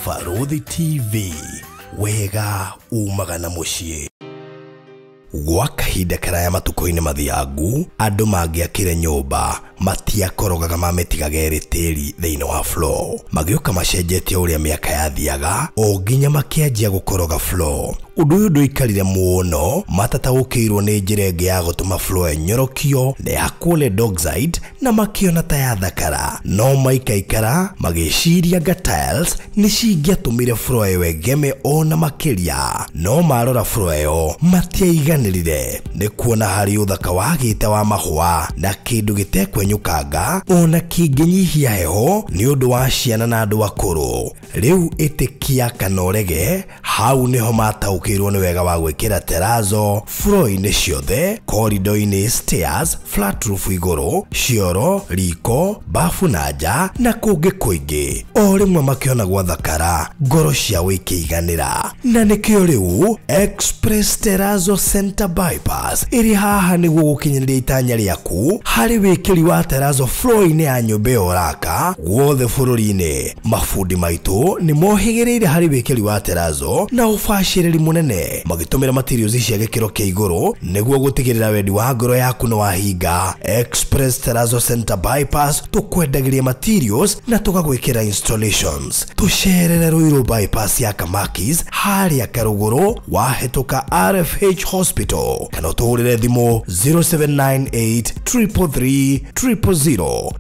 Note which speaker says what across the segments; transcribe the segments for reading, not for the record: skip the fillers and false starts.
Speaker 1: Barũthi TV, wega umaga na mũciĩ. Gwa kahinda karaya matukũ-inĩ mathiangu, andũ mangĩakire nyũmba matiakorogaga mamĩtigaga ĩrĩ tĩri thĩinĩ wa floor. Magĩũka macenjetie ũrĩa mĩaka yathiaga o nginya makĩanjia gũkoroga floor. Ũndũ ũyũ ndũikarire mũno, matataũkĩirwo nĩ njĩra ĩngĩ ya gũtũma floor ĩnyorokio na ya lead oxide na makĩona ta yathakara. No maikaikara magĩciria nga tiles nĩ cingĩatũmire floor ĩyo ĩgeme ona makĩria. No marora floor ĩyo matiaiganĩrire nĩ kuona harĩ ũthaka wagĩte wa mahũa na kĩndũ gĩtekwenyũkanga ona kĩngĩnyihia heho nĩ ũndũ wa ciana na andũ akũrũ. Rĩu ĩtĩkia kana ũrege, hau nĩho mataũkĩirwo nĩ wega wa gwĩkĩra terrazzo floor-inĩ ciothe, corridor-inĩ, stairs, flat roof igũrũ, cioro, riko, bafu na nja na kũngĩ kũingĩ. O rĩmwe makĩona gwathakara, ngoro ciao ikĩiganĩra. Na nĩkĩo rĩu Express Terrazzo Center Bypass ĩrĩ haha nĩguo gũkinyanĩria itanya rĩaku harĩ wĩkĩri wa terrazzo floor-inĩ ya nyũmba ĩyo ũraka guothe bũrũri-inĩ. Mabundi maitũ nĩ mohĩgĩrĩire harĩ wĩkĩri wa terrazzo na ũbacĩrĩri mũnene, magĩtũmĩra materials cia gĩkĩro kĩa igũrũ nĩguo gũtigĩrĩra wendi wa ngoro yaku nĩ wahinga. Express Terrazzo Center Bypass tũkwendagĩria materials na tũgagwĩkĩra installations. Tũcerere Ruiru Bypass ya Kamakis harĩa Karũgũrũ wahĩtũka RFH Hospital, kana ũtũhũrĩre thimũ 0798 333 000.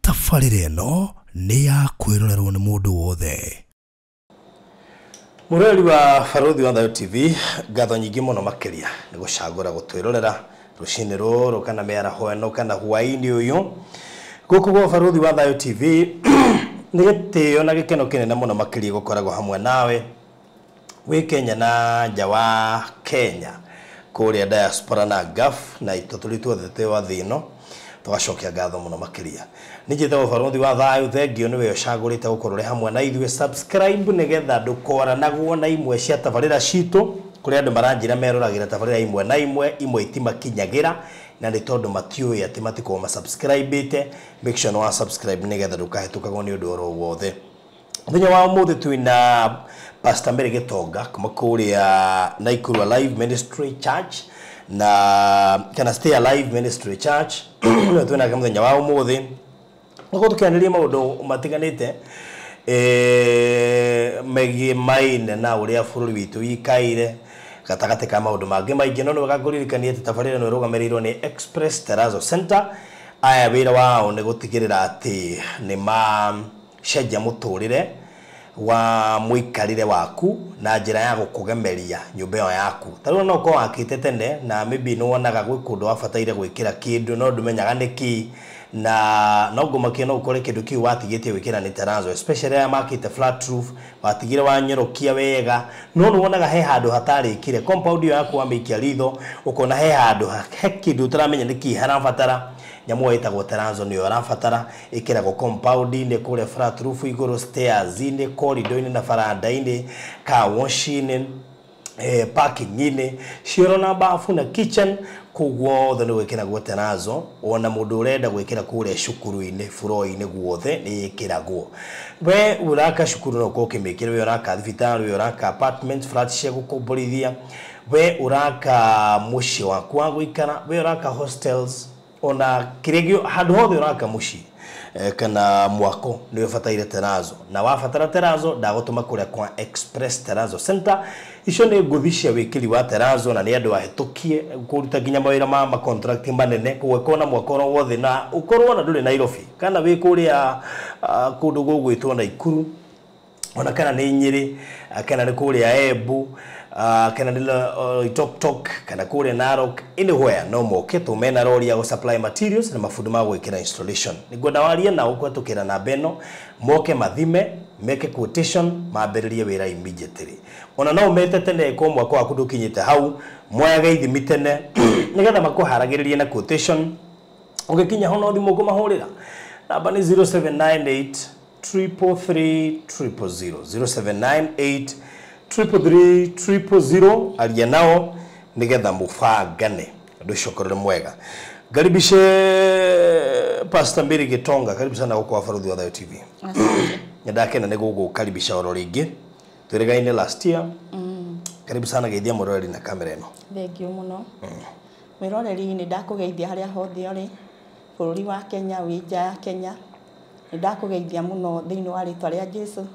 Speaker 1: Tabarĩra ĩno nĩ ya kwĩrorerwo nĩ mũndũ wothe. Mũrori wa Barũthi wa Thayo TV, ngatho nyingĩ mũno makĩria nĩ gũcagũra gũtwĩrorera rũcinĩ rũrũ kana mĩaraho ĩno kana hwaĩ-inĩ ũyũ. Gũkũ gwa Barũthi wa Thayo TV nĩ gĩtĩo na gĩkeno kĩnene mũno makĩria gũkoragwo hamwe nawe wĩ Kenya na nja wa Kenya, kũrĩa diaspora na Gulf na itũ tũrĩ tuothe twĩ wa thĩ ĩno, tũgacokia ngatho mũno makĩria. Nĩ njĩtagwo Barũthi wa Thayo, thengio nĩwe ũcagũrĩte gũkorwo ũrĩ hamwe na ithuĩ. Subscribe nĩgetha ndũkoranagwo na imwe cia tabarĩra citũ. Kũrĩ andũ maranjĩra meroragĩra tabarĩra imwe na imwe, imwe itimakinyagĩra na nĩ tondũ matiũĩ atĩ matikoragwo masubscribĩte. Make sure nĩ wa subscribe nĩgetha ndũkahĩtũkagwo nĩ ũndũ oro wothe. Mũthenya wa ũmũthĩ twĩna Pastor Mary Gitonga kuma kũrĩa Nakuru Alive Ministry Church na kana Stay Alive Ministry Church. Nĩwe twĩnake mũthenya wa ũmũthĩ nĩguo tũkĩarĩrĩria maũndũ matiganĩte megiĩ maine na ũrĩa bũrũri witũ wikaire gatagatĩ ka maũndũ mangĩ maingĩ. No nĩ wega ngũririkanie atĩ tabarĩra ĩno ĩrũgamĩrĩirwo nĩ Express Terrazzo Center. Aya wĩra wao nĩ gũtigĩrĩra atĩ nĩ macenjia mũtũrĩre wa mũikarĩre waku na njĩra ya gũkũgemeria nyũmba ĩyo yaku. Ta rĩu no ũkorwo wakĩte tene na maybe nĩ wonaga gwĩ kũndũ wabataire gwĩkĩra kĩndũ no ndũmenyaga nĩkĩ, na no ngũmakia no ũkore kĩndũ kĩu watigĩtie gwĩkĩra nĩ terrazzo, especially aya makĩte flat roof, watigire wanyorokia wega, no nĩ wonaga he handũ hatarĩkire compound ĩyo yaku wamĩikia ritho, ũkona he handũ he kĩndũ ũtaramenya nĩkĩ harabatara. Nyamũ ĩyo ĩtagwo terrazzo nĩyo ĩrabatara, ĩkĩragwo compound-inĩ kũrĩa flat roof igũrũ, stairs-inĩ, corridor-inĩ na baranda-inĩ, car wash-inĩ, parking-inĩ, cioro na bafu na kitchen, kũu guothe nĩ gwĩkĩragwo terrazzo. Ona mũndũ ũrenda gwĩkĩra kũrĩa cukuru-inĩ, floor-inĩ guothe nĩ ĩkĩragwo. We ũraka cukuru no ũkorwo ũkĩmĩkĩra, we ũraka thibitarĩ, we ũraka apartment, flat cia gũkomborithia, we ũraka mũciĩ waku wa gũikara, we ũraka hostels, ona kĩrĩa handũ hothe ũraka mũciĩ kana mwako nĩ ũbataire terrazzo. Na wabatara terrazzo ndagũtũma kũrĩa kwa Express Terrazzo Center. Icio nĩ ngũthi cia wĩkĩri wa terrazzo na nĩ andũ ahĩtũkie kũruta nginya mawĩra ma contract manene, koguo ĩkorwo na mwako oro wothe na ũkorwo ona ndũrĩ Nairobi kana wĩ kũrĩa kũndũ gũgwĩtwo Nakuru, ona kana nĩ Nyĩrĩ, kana nĩ kũrĩa Embu, kana nĩ Loitoktok, kana kũrĩa Narok, anywhere no moke tũmena rori ya gũ supply materials na mabundi ma gwĩkĩra installation. Nĩngwenda warie nao kũhetũkĩra namba ĩno, moke mathime, meke quotation, mambĩrĩrie wĩra immediately. Ona no mete tene ĩkorwo mwaka waku ndũkinyĩte hau, moyage ithimi tene nĩgetha makũharagĩrĩrie na quotation. Ũgĩkinya ho no thimũ ũkũmahũrĩra. Namba nĩ 0798 333 000, 0798 333 000. Aria nao nĩgetha mũbangane ũndũ ũcio ũkorwo ũrĩ mwega. Ngaribishe Pastor Mary Gitonga, karibu sana gũkũ wa Barũthi wa Thayũ TV.
Speaker 2: Asante.
Speaker 1: Nĩndakena nĩ gũgũkaribisha oro rĩngĩ. Twĩrĩgaine last year. Karibu sana geithia mũroreri na kamera ĩno.
Speaker 2: Thank you mũno. Mwĩroreri, nĩ ndakũgeithia harĩa hothe ũrĩ, bũrũri wa Kenya, wĩ nja ya Kenya. Nĩ ndakũgeithia mũno thĩinĩ wa rĩtwa rĩa Jesu.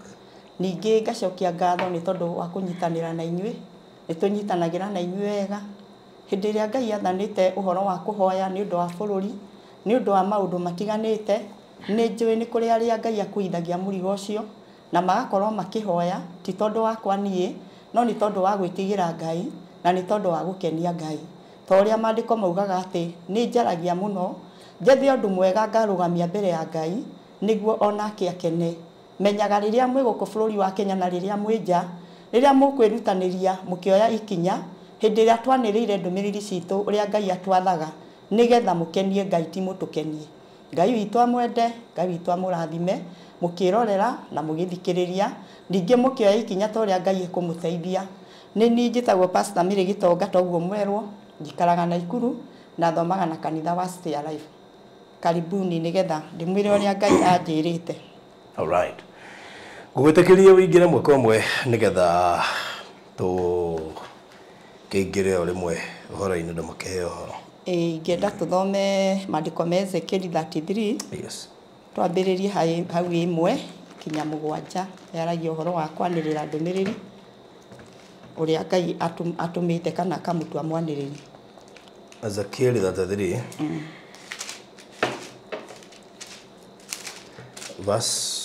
Speaker 2: Ningĩ ngacokia ngatho nĩ tondũ wa kũnyitanĩra na inyuĩ. Nĩ tũnyitanagĩra na inyuĩ wega. Hĩndĩ ĩrĩa Ngai athanĩte ũhoro wa kũhoya nĩ ũndũ wa bũrũri, nĩ ũndũ wa maũndũ matiganĩte, nĩ njũĩ nĩ kũrĩ arĩa Ngai akuithagia mũrigo ũcio na magakorwo makĩhoya, ti tondũ wakwa niĩ, no nĩ tondũ wa gwĩtigĩra Ngai na nĩ tondũ wa gũkenia Ngai. Ta ũrĩa maandĩko maugaga atĩ nĩ njaragia mũno njethe ũndũ mwega ngarũgamia mbere ya Ngai nĩguo onake akene. Menyaga rĩrĩa mwĩ gũkũ bũrũri wa Kenya na rĩrĩa mwĩ nja, rĩrĩa mũkwĩrutanĩria mũkĩoya ikinya, hĩndĩ ĩrĩa twanĩrĩire ndũmĩrĩri citũ ũrĩa Ngai atwathaga, nĩgetha mũkenie Ngai ti mũtũkenie. Ngai witũ amwende, Ngai witũ amũrathime, mũkĩrorera na mũgĩthikĩrĩria, ningĩ mũkĩoya ikinya ta ũrĩa Ngai ekũmũteithia. Nĩ niĩ njĩtagwo Pastor Mary Gitonga, toguo mwerwo, njikaraga Naikuru na thomaga na kanitha wa Stay Alive. Karibuni nĩgetha ndĩmwĩre ũrĩa Ngai anjĩrĩte.
Speaker 1: All right. Ngũgwĩtĩkĩria ũingĩre mwaka ũmwe nĩgetha tũkĩingĩre o rĩmwe ũhoro-inĩ andũ makĩheo ũhoro.
Speaker 2: Ingĩenda tũthome maandĩko ma Ezekiel 33.
Speaker 1: Yes.
Speaker 2: Twambĩrĩrie hau 1 kinya 7, yaragia ũhoro wa kwanĩrĩra ndũmĩrĩri ũrĩa Ngai atũmĩte kana akamũtua mwanĩrĩri.
Speaker 1: Ezekiel 33. Verse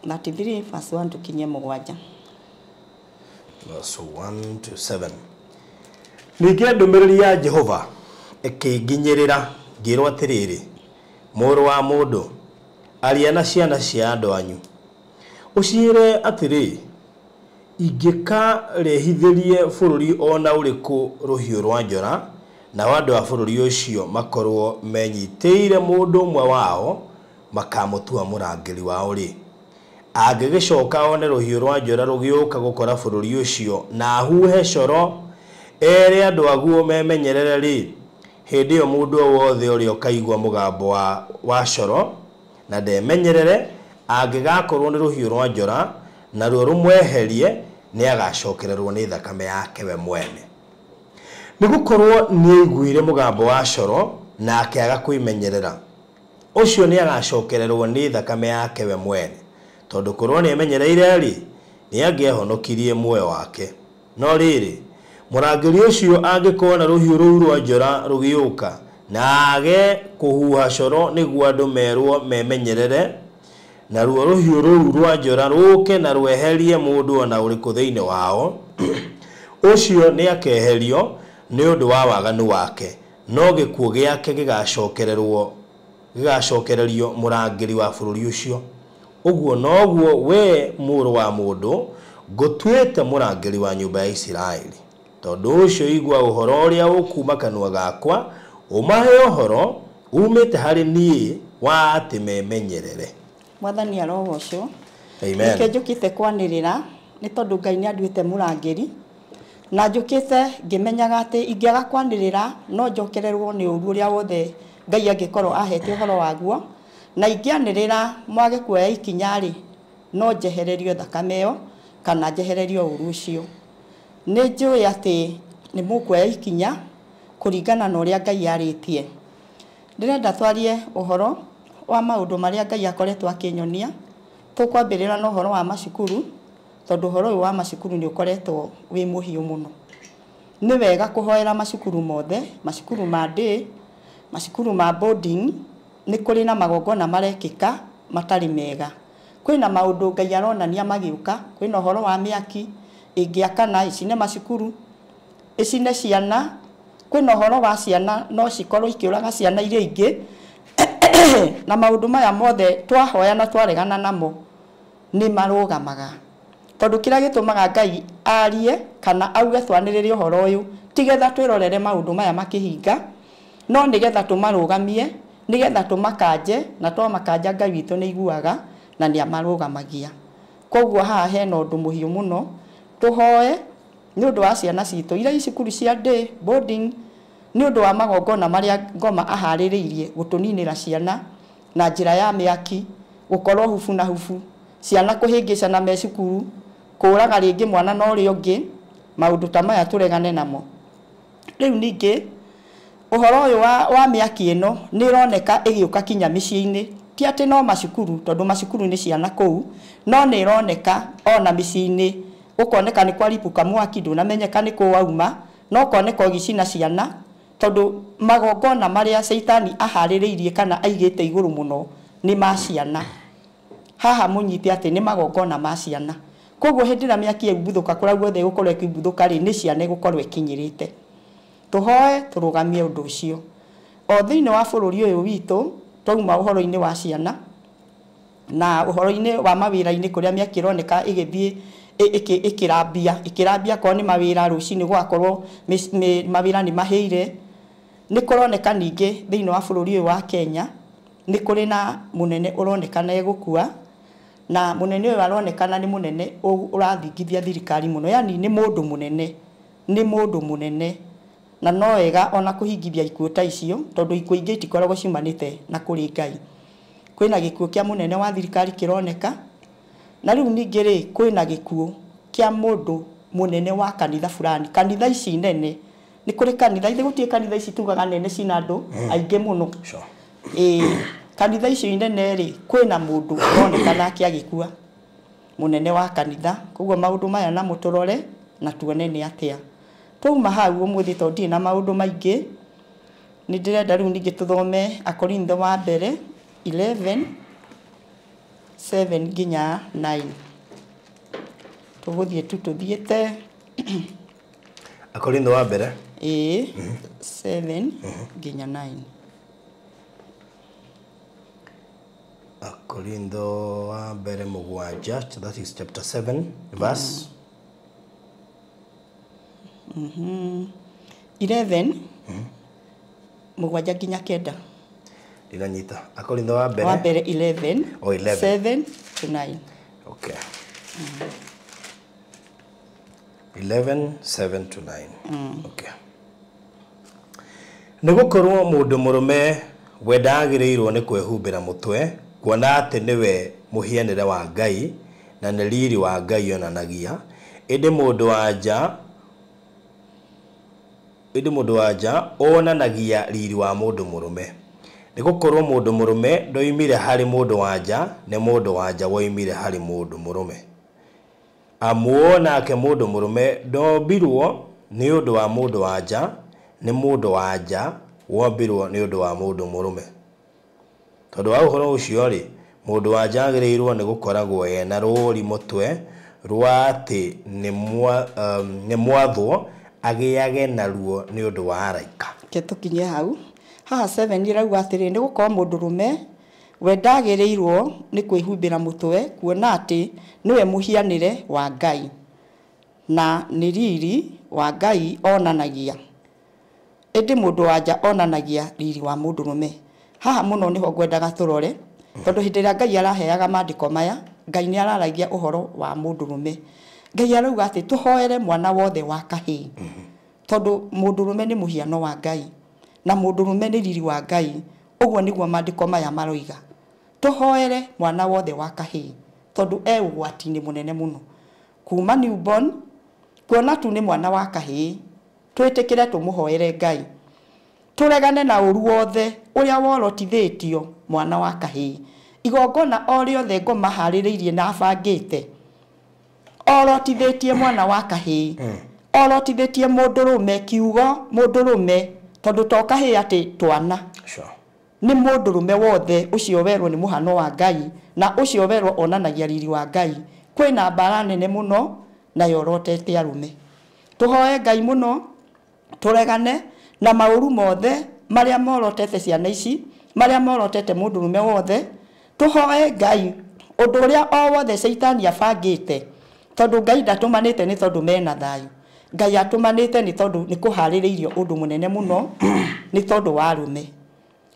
Speaker 2: 33 verse 1 tukinye 7.
Speaker 1: Verse 1 to 7. Ningĩ ndũmĩrĩri ya Jehova ĩkĩnginyĩrĩra ngĩrwo atĩrĩrĩ, mũrũ wa mũndũ, aria na ciana cia andũ anyu, ũciĩre atĩrĩ, ingĩkarehithĩrie bũrũri ona ũrĩkũ rũhiũ rwa njora, nao andũ a bũrũri ũcio makorwo menyitĩire mũndũ ũmwe wao makamũtua mũrangĩri wao rĩ, angĩgĩcoka one rũhiũ rwa njora rũgĩũka gũkora bũrũri ũcio na ahuhe coro ere andũ aguo memenyerere rĩ, hĩndĩ ĩyo mũndũ o wothe ũrĩa ũkaigua mũgambo wa coro na ndemenyerere, angĩgakorwo nĩ rũhiũ rwa njora naruo rũmweherie, nĩ agacokererwo nĩ thakame yake we mwene. Nĩgũkorwo nĩaiguire mũgambo wa coro na akĩaga kwĩmenyerera, ũcio nĩ agacokererwo nĩ thakame yake we mwene, tondũ korwo nĩemenyereire rĩ, nĩangĩahonokirie muoyo wake. No rĩrĩ, mũrangĩri ũcio angĩkona rũhiũ rũu rwa njora rũgĩũka na age kũhuha coro nĩguo andũ merwo memenyerere, naruo rũhiũ rũu rwa njora rũke na rweherie mũndũ ona ũrĩkũ thĩinĩ wao, ũcio nĩakeherio nĩ ũndũ wa waganu wake, no gĩkuũ gĩake gĩgacokererio mũrangĩri wa bũrũri ũcio. Ũguo noguo we mũrũ wa mũndũ ngũtuĩte mũrangĩri wa nyũmba ya Isiraeli. Tondũ ũcio igua ũhoro ũrĩa ũkuuma kanua gakwa, ũmahe ũhoro umĩte harĩ niĩ wa atĩ memenyerere.
Speaker 2: Mwathani arogocwo.
Speaker 1: Amen.
Speaker 2: Nĩkĩo njũkĩte kwanĩrĩra nĩ tondũ Ngai nĩ anduĩte mũrangĩri, na njũkĩte ngĩmenyaga atĩ ingĩaga kwanĩrĩra no njokererwo nĩ ũru ũrĩa wothe Ngai angĩkorwo ahete ũhoro waguo, na ingĩanĩrĩra mwage kuoya ikinya rĩ, no njehererio thakame ĩyo kana njehererio ũru ũcio. Nĩ njũĩ atĩ nĩ mũkuoya ikinya kũringana na ũrĩa Ngai arĩtie. Ndĩrenda twarie ũhoro wa maũndũ marĩa Ngai akoretwo akĩnyonia. Tũkwambĩrĩra na ũhoro wa macukuru, tondũ ũhoro ũyũ wa macukuru nĩ ũkoretwo wĩ mũhiũ mũno. Nĩ wega kũhoera macukuru mothe, macukuru ma day, macukuru ma boarding, nĩ kũrĩ na magongona marekĩka matarĩ mega. Kwĩna maũndũ Ngai aronania magĩũka, kwĩna ũhoro wa mĩaki ĩngĩakana ĩcine macukuru, ĩcine ciana, kwĩna ũhoro wa ciana no cikorwo ikĩũraga ciana iria ingĩ. Na maũndũ maya mothe twahoya na twaregana namo nĩ marũgamaga. Tondũ kĩrĩa gĩtũmaga Ngai arie kana auge twanĩrĩre ũhoro ũyũ ti getha twĩrorere maũndũ maya makĩhinga, no nĩgetha tũmarũgamie, nĩgetha tũmakanje, na twamakanja Ngai witũ nĩ aiguaga na nĩ amarũgamagia. Koguo haha hena ũndũ mũhiũ mũno, tũhoe nĩ ũndũ wa ciana citũ iria i cukuru cia day boarding, Nĩ ũndũ wa magongona marĩa ngoma aharĩrĩirie gũtũninĩra ciana na njĩra ya mĩaki, gũkorwo hubu na hubu, ciana kũhĩngĩcana me cukuru, kũraga rĩngĩ mwana na ũrĩa ũngĩ, maũndũ ta maya tũregane namo. Rĩu ningĩ ũhoro ũyũ wa mĩaki ĩno nĩ ĩroneka ĩgĩũka kinya mĩciĩ-inĩ, ti atĩ no macukuru tondũ macukuru nĩ ciana kũu, no nĩ ĩroneka ona mĩciĩ-inĩ, ũkoneka nĩ kwaripũka mwaki ndũnamenyeka nĩ kũ wauma, no ũkoneka ũgĩcina ciana tondũ magongona marĩa caitani aharĩrĩirie kana aigĩte igũrũ mũno nĩ ma ciana. Haha mũnyite atĩ nĩ magongona ma ciana. Koguo hĩndĩ ĩrĩa mĩaki ĩguthũka kũrĩa guothe ĩgũkorwo ĩkĩguthũka rĩ, nĩ ciana ĩgũkorwo ĩkinyĩrĩte. Tũhoe tũrũgamie ũndũ ũcio. O thĩinĩ wa bũrũri ũyũ witũ twauma ũhoro-inĩ wa ciana na ũhoro-inĩ wa mawĩra-inĩ kũrĩa mĩaki ĩroneka ĩgĩthiĩ ĩkĩrambia korwo nĩ mawĩra rũcinĩ gũgakorwo mawĩra nĩ mahĩire. Nĩ kũroneka ningĩ thĩinĩ wa bũrũri ũyũ wa Kenya nĩ kũrĩ na mũnene ũronekana egũkua, na mũnene ũyũ aronekana nĩ mũnene ũrathingithia thirikari mũno, yani nĩ mũndũ mũnene, nĩ mũndũ mũnene, na no wega ona kũhingithia ikuũ ta icio tondũ ikuũ ingĩ itikoragwo ciumanĩte na kũrĩ Ngai. Kwĩna gĩkuũ kĩa mũnene wa thirikari kĩroneka, na rĩu ningĩ rĩ kwĩna gĩkuũ kĩa mũndũ mũnene wa kanitha fulani. Kanitha ici nene, nĩ kũrĩ kanitha, ithe gũtirĩ kanitha ici tugaga nene cina andũ aingĩ mũno. Kanitha icio nene rĩ kwĩna mũndũ ũronekana akĩagĩkua, mũnene wa kanitha. Koguo maũndũ maya namo tũrore na tuone nĩ atĩa. Twauma hau ũmũthĩ tondũ ndirĩ na maũndũ maingĩ, nĩ ndĩrenda rĩu ningĩ tũthome Akorintho wa mbere 11 7 nginya 9. Tũgũthiĩ tu tũthiĩte
Speaker 1: Akorintho wa mbere
Speaker 2: 7 nginya 9.
Speaker 1: Akorintho wa mbere mũgwanja, that is chapter 7 verse
Speaker 2: 11 mũgwanja nginya 9.
Speaker 1: Ndinanyita. Akorintho wa mbere
Speaker 2: wa mbere 11
Speaker 1: 11
Speaker 2: 7 to 9.
Speaker 1: Okay. 11 7 to 9. Okay. Nĩ gũkorwo mũndũ mũrũme we ndagĩrĩirwo nĩ kwĩhumbĩra mũtwe, kuona atĩ nĩwe mũhianĩre wa Ngai na nĩ riri wa Ngai onanagia, ĩndĩ mũndũ wa nja onanagia riri wa mũndũ mũrũme. Nĩ gũkorwo mũndũ mũrũme ndoimire harĩ mũndũ wa nja, nĩ mũndũ wa nja woimire harĩ mũndũ mũrũme. Amu nake mũndũ mũrũme ndombirwo nĩ ũndũ wa mũndũ wa nja, nĩ mũndũ wa nja wombirwo nĩ ũndũ wa mũndũ mũrũme. Tondũ wa ũhoro ũcio rĩ, mũndũ wa nja agĩrĩirwo nĩ gũkoragwo ena rũũri mũtwe rwa atĩ nĩ mwathwo agĩage naruo nĩ ũndũ wa araika.
Speaker 2: Ke tũkinye hau. Haha 7 ĩrauga atĩrĩ, nĩ gũkorwo mũndũ mũrũme we ndagĩrĩirwo nĩ kwĩhumbĩra mũtwe, kuona atĩ nĩwe mũhianĩre wa Ngai na nĩ riri wa Ngai onanagia, ĩndĩ mũndũ wa nja onanagia riri wa mũndũ mũrũme. Haha mũno nĩho ngwendaga tũrore, tondũ hĩndĩ ĩrĩa Ngai araheaga maandĩko maya, Ngai nĩ araragia ũhoro wa mũndũ mũrũme. Ngai arauga atĩ tũhoere mwana wothe wa kahĩĩ, tondũ mũndũ mũrũme nĩ mũhiano wa Ngai na mũndũ mũrũme nĩ riri wa Ngai. Ũguo nĩguo maandĩko maya maroiga, tũhoere mwana wothe wa kahĩĩ tondũ e ũgwati-inĩ mũnene mũno kuma newborn, kuona tu nĩ mwana wa kahĩĩ, twĩtĩkĩre tũmũhoere Ngai, tũregane na ũru wothe ũrĩa worotithĩtio mwana wa kahĩĩ. Igongona o rĩothe ngoma harĩrĩirie na abangĩte orotithĩtie mwana wa kahĩĩ, orotithĩtie mũndũrũme, kiugo mũndũrũme, tondũ to kahĩĩ atĩ twana. Nĩ mũndũrũme wothe ũcio werwo nĩ mũhano wa Ngai na ũcio werwo onanagia riri wa Ngai. Kwĩna mbara nene mũno na yorotete arũme. Tũhoe Ngai mũno, tũregane na maũru mothe marĩa morotete ciana ici, marĩa morotete mũndũrũme wothe. Tũhoe Ngai ũndũ ũrĩa o wothe caitani abangĩte, tondũ Ngai ndatũmanĩte nĩ tondũ mena thayũ. Ngai atũmanĩte nĩ tondũ nĩ kũharĩrĩirio ũndũ mũnene mũno nĩ tondũ wa arũme.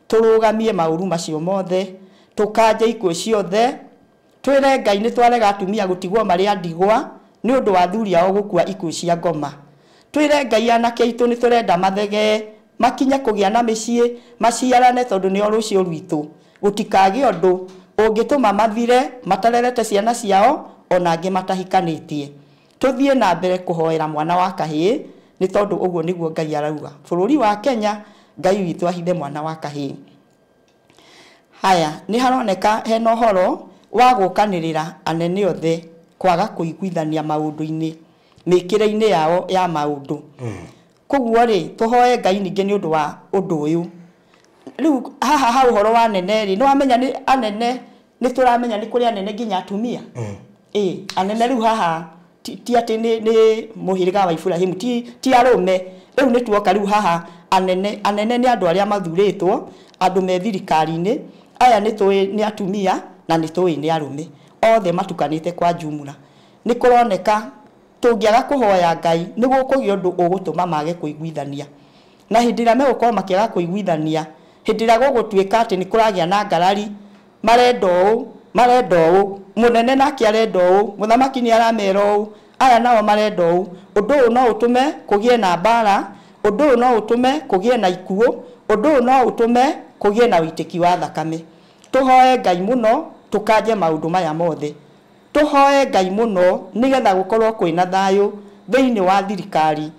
Speaker 2: Tũrũgamie maũru macio mothe, tũkanje ikuũ ciothe, twĩre Ngai nĩ twarega atumia gũtigwo marĩ a ndigwa nĩ ũndũ wa athuri ao gũkua ikuũ cia ngoma. Twĩre Ngai anake aitũ nĩ tũrenda mathegee Makinye kũgĩa na mĩciĩ, maciarane tondũ nĩo rũciũ rwitũ. Gũtikagĩe ũndũ ũngĩtũma mathire matarerete ciana ciao ona angĩ matahikanĩtie. Tũthiĩ na mbere kũhoera mwana wa kahĩĩ nĩ tondũ ũguo nĩguo Ngai arauga. Bũrũri wa Kenya Ngai witũ ahithe mwana wa kahĩĩ. Haya, nĩ haroneka hena ũhoro wa gũkanĩrĩra anene othe kwaga kũiguithania maũndũ-inĩ, mĩkĩre-inĩ yao ya maũndũ. Koguo rĩ, tũhoe Ngai ningĩ nĩ ũndũ wa ũndũ ũyũ. Rĩu haha ha ũhoro wa anene rĩ, nĩ wamenya nĩ anene, nĩ tũramenya nĩ kũrĩ anene nginya atumia. Ĩ, anene rĩu haha ti atĩ nĩ mũhĩrĩga wa Iburahĩmu, ti arũme. Rĩu nĩ tuoka rĩu haha anene, anene nĩ andũ arĩa mathurĩtwo, andũ me thirikari-inĩ. Aya nĩ tũĩ nĩ atumia na nĩ tũĩ nĩ arũme. Othe matukanĩte kwa jumla. Nĩ kũroneka tũngĩaga kũhoya Ngai nĩ gũkũgĩa ũndũ ũgũtũma mage kũiguithania. Na hĩndĩ ĩrĩa megũkorwo makĩaga kũiguithania, hĩndĩ ĩrĩa gũgũtuĩka atĩ nĩ kũragĩa na ngarari, marenda ũũ, marenda ũũ, mũnene nake arenda ũũ, mũthamaki nĩ aramera ũũ, aya nao marenda ũũ. Ũndũ ũyũ no ũtũme kũgĩe na mbara, ũndũ ũyũ no ũtũme kũgĩe na ikuũ, ũndũ ũyũ no ũtũme kũgĩe na ũitĩki wa thakame. Tũhoe Ngai mũno tũkanje maũndũ maya mothe. Tũhoe Ngai mũno nĩgetha gũkorwo kwĩna thayũ thĩinĩ wa thirikari.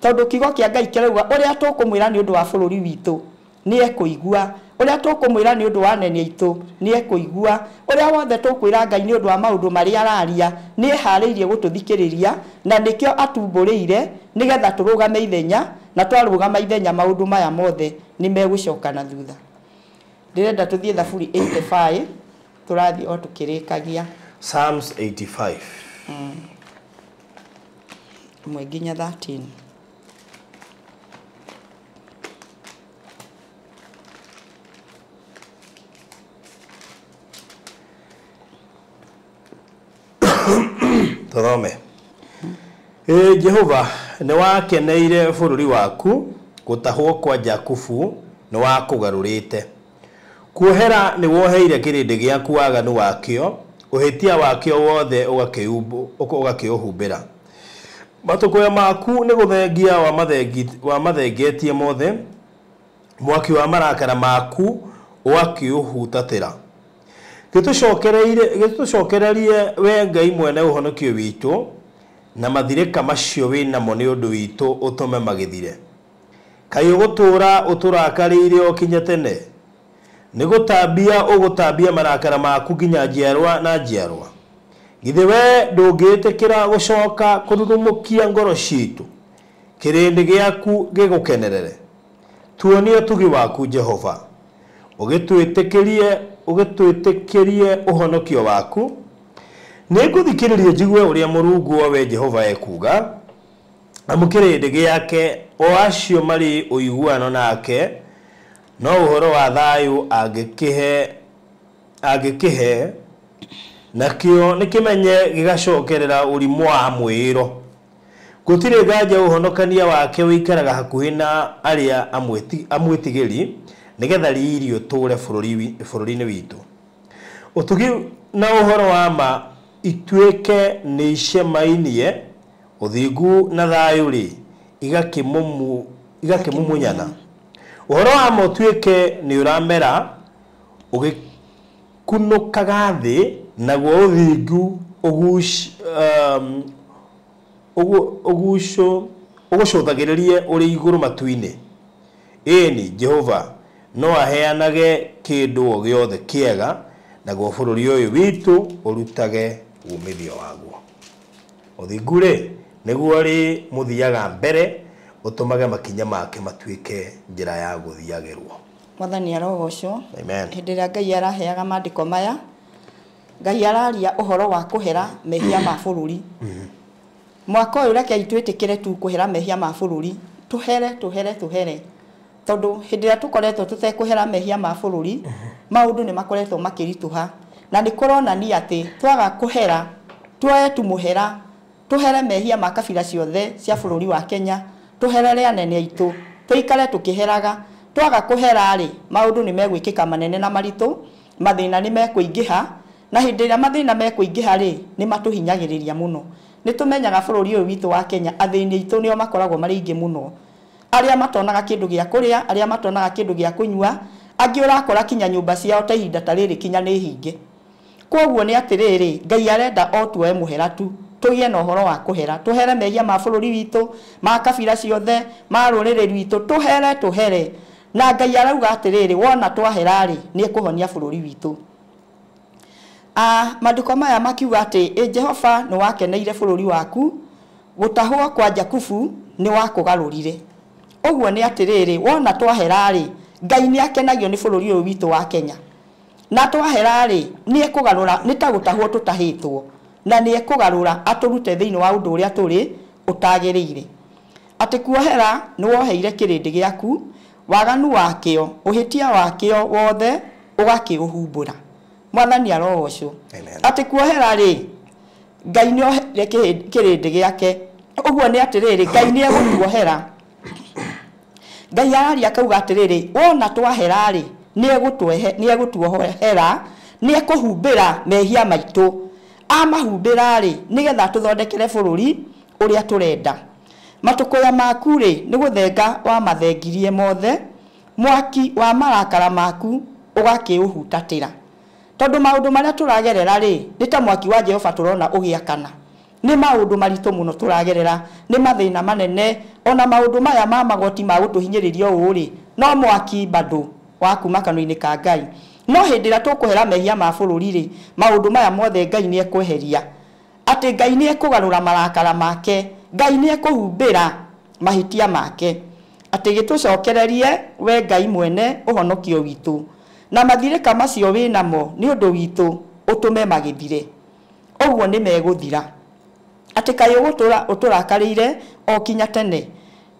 Speaker 2: Tondũ kiugo kĩa Ngai kĩrauga ũrĩa tũkũmwĩra nĩ ũndũ wa bũrũri witũ nĩ ekũigua, ũrĩa tũkũmwĩra nĩ ũndũ wa anene aitũ nĩ ekũigua, ũrĩa wothe tũkwĩra Ngai nĩ ũndũ wa maũndũ marĩa araria nĩ eharĩirie gũtũthikĩrĩria, na nĩkĩo atumbũrĩire nĩgetha tũrũgame ithenya, na twarũgama ithenya maũndũ maya mothe nĩ megũcoka na thutha. Ndĩrenda tũthiĩ Thaburi 85, tũrathiĩ o tũkĩrĩkagia.
Speaker 1: Psalms 85.
Speaker 2: 1 nginya 13.
Speaker 1: Tũthome. Ĩ Jehova, nĩ wakeneire bũrũri waku, gũtahwo kwa Jakubu nĩ wakũgarũrĩte. Kuohera nĩ woheire kĩrĩndĩ gĩaku waganu wakĩo, ũhĩtia wakĩo wothe ũgakĩũhumbĩra. Matũkũya maku nĩ gũthengia wamathengetie mothe, mwaki wa marakara maku ũgakĩũhutatĩra. Gĩtũcokererie we Ngai mwene ũhonokio witũ, na mathirĩka macio wĩnamo nĩ ũndũ witũ ũtũme magĩthire. Kaĩ ũgũtũũra ũtũrakarĩire o kinya tene? Nĩ gũtambia ũgũtambia marakara maku nginya njiarwa na njiarwa. Githĩ we ndũngĩĩtĩkĩra gũcoka kũrurumũkia ngoro ciitũ, kĩrĩndĩ gĩaku gĩgũkenerere. Tuonie ũtugi waku Jehova, ũgĩtwĩtĩkĩrie ũhonokio waku. Nĩngũthikĩrĩria njigue ũrĩa Mũrungu o we Jehova ekuuga, amu kĩrĩndĩ gĩake o acio marĩ ũiguano nake, no ũhoro wa thayũ angĩkĩhe, nakĩo nĩkĩmenye gĩgacokerera ũrimũ wa mwĩĩro. Gũtirĩ nganja ũhonokania wake ũikaraga hakuhĩ na arĩa amwĩtigĩri, nĩgetha riri ũtũũre bũrũri-inĩ witũ. Ũtugi na ũhoro wa ma ituĩke nĩ icemainie, ũthingu na thayũ rĩ igakĩmumunyana. Ũhoro wa ma ũtuĩke nĩ ũramera ũgĩkunũkaga thĩ, naguo ũthingu ũgũcũthagĩrĩrie ũrĩ igũrũ matu-inĩ. Ĩni Jehova no aheanage kĩndũ o gĩothe kĩega, naguo bũrũri ũyũ witũ ũrutage umithio waguo. Ũthingu rĩ nĩguo rĩ mũthiaga mbere, ũtũmage makinya make matuĩke njĩra ya gũthiagĩrwo.
Speaker 2: Mwathani arogocwo.
Speaker 1: Amen.
Speaker 2: Hĩndĩ ĩrĩa Ngai araheaga maandĩko maya, Ngai araria ũhoro wa kũhera mehia ma bũrũri. Mwaka ũyũ rekei twĩtĩkĩre tu kũhera mehia ma bũrũri, tũhere tũhere tũhere, tondũ hĩndĩ ĩrĩa tũkoretwo tũtekũhera mehia ma bũrũri, maũndũ nĩ makoretwo makĩritũha, na nĩ kũronania atĩ twaga kũhera, tuoe tu mũhera, tũhere mehia ma kabira ciothe cia bũrũri wa Kenya, tũherere anene aitũ, tũikare tũkĩheraga. Twaga kũhera rĩ, maũndũ nĩ megwĩkĩka manene na maritũ, mathĩna nĩ mekũingĩha, na hĩndĩ ĩrĩa mathĩna mekũingĩha rĩ, nĩ matũhinyagĩrĩria mũno. Nĩ tũmenyaga bũrũri ũyũ witũ wa Kenya, athĩni aitũ nĩo makoragwo marĩ aingĩ mũno. Arĩa matonaga kĩndũ gĩa kũrĩa, arĩa matonaga kĩndũ gĩa kũnyua, angĩ ũrakora kinya nyũmba ciao ta ihinda ta rĩrĩ kinya nĩ hinge. Koguo nĩ atĩrĩrĩ, Ngai arenda o tuoe mũhera tu, tũgĩe na ũhoro wa kũhera, tũhere mehia ma bũrũri witũ, ma kabira ciothe, ma rũrĩrĩ rwitũ, tũhere tũhere. Na Ngai arauga atĩrĩrĩ, wona twahera rĩ, nĩ ekũhonia bũrũri witũ. Maandĩko maya makiuga atĩ ĩ Jehova nĩ wakeneire bũrũri waku, gũtahwo kwa Jakubu nĩ wakũgarũrire. Ũguo nĩ atĩrĩrĩ, wona twahera rĩ, Ngai nĩ akenagio nĩ bũrũri ũyũ witũ wa Kenya. Na twahera rĩ, nĩ ekũgarũra, nĩ ta gũtahwo tũtahĩtwo, na nĩ ekũgarũra atũrute thĩinĩ wa ũndũ ũrĩa tũrĩ ũtagĩrĩire. Atĩ kuohera nĩ woheire kĩrĩndĩ gĩaku, waganu wakĩo, ũhĩtia wakĩo wothe ũgakĩũhumbũra. Mwathani arogocwo. Atĩ kuohera rĩ, Ngai nĩ oheire kĩrĩndĩ gĩake. Ũguo nĩ atĩrĩrĩ, Ngai nĩ egũtuohera. Ngai araria akauga atĩrĩrĩ, wona twahera rĩ, nĩ egũtuohera, nĩ ekũhumbĩra mehia maitũ. Amahumbĩra rĩ, nĩgetha tũthondekere bũrũri ũrĩa tũrenda. Matũkũya maku rĩ, nĩ gũthenga wamathengirie mothe, mwaki wa marakara maku ũgakĩũhutatĩra. Tondũ maũndũ marĩa tũragerera rĩ, nĩ ta mwaki wa Jehova tũrona ũgĩakana. Nĩ maũndũ maritũ mũno tũragerera, nĩ mathĩna manene, ona maũndũ maya ma magoti ma gũtũhinyĩrĩria ũũ rĩ, no mwaki bado wa kuma kanua-inĩ ka Ngai. No hĩndĩ ĩrĩa tũkũhera mehia ma bũrũri rĩ, maũndũ maya mothe Ngai nĩ ekweheria. Atĩ Ngai nĩ ekũgarũra marakara make, Ngai nĩ ekũhumbĩra mahĩtia make. Atĩ gĩtũcokererie we Ngai mwene ũhonokio witũ, na mathirĩka macio wĩnamo nĩ ũndũ witũ ũtũme magĩthire. Ũguo nĩ megũthira. Atĩ kaĩ ũgũtũra ũtũrakarĩire o kinya tene,